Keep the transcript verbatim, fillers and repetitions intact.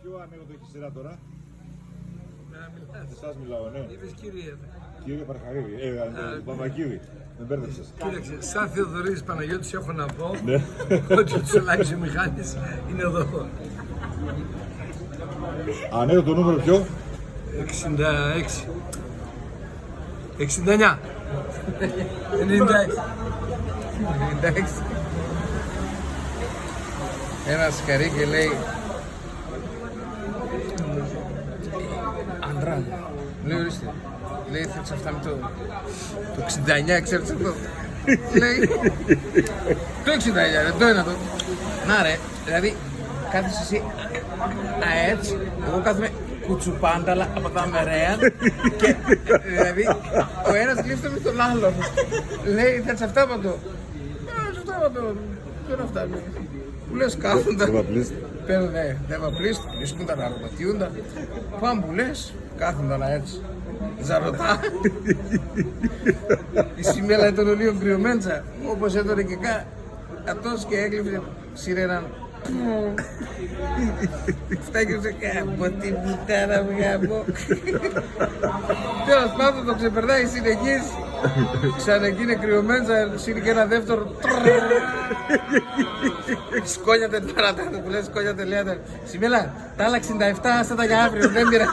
Ποιο ανέκδοτο έχει σειρά τώρα? Να μιλάς. Εσάς μιλάω, ναι. Είπες κύριε. Κύριε Παρχαρίδη, ε, Παπακίδη. Με μπέρδεψες. Κοίταξε, σαν Θεοδωρής Παναγιώτης έχω να πω Ναι. Ότι ο Τσολάκης ο Μιχάλης είναι εδώ. Ανέκδοτο νούμερο ποιο? εξήντα έξι. εξήντα εννιά. ενενήντα έξι. ενενήντα έξι. Ένας σκαρί και λέει: «Άντρα μου», λέει, «ορίστε». Λέει: «Θέλεις να φτάμε το, το εξήντα εννιά, ξέρεις αυτό?» Λέει: «Το εξήντα εννιά, ρε, το ένα το». «Να, ρε, δηλαδή, κάθεσαι εσύ αέτσ, εγώ κάθομαι κουτσουπάνταλα από τα μερέα και, ε, δηλαδή, ο ένας γλύφτεται με τον άλλον». Λέει: «Θέλεις αυτάπατο?» «Ε, σε αυτό το, δεν αυτά». Που λες κάθονταν. Never pleased. Παίρνουν, never pleased, βρίσκονταν, αρωματιούνταν. Πάμε, που λες, κάθονταν αέτσ. Ζαρωτά. Η Σιμέλα ήταν ολίγον κρυωμέντσα. Όπως έτωρε και κα-, ατός και έκλειφε σιρέναν. Αυτά και σε κάπου, την πουτάνα μου γαμώ. Τέλος πάντων, το ξεπερνάει, συνεχίζει. Ξανεκείνε κρυωμέντσα, σύρει και ένα δεύτερο. Σκόνιαται παρατάτο, που λες, σκόνιαται, λέει: «Σιμέλα, τα άλλα εξήντα επτά, άσε τα για αύριο, δεν πειράζει».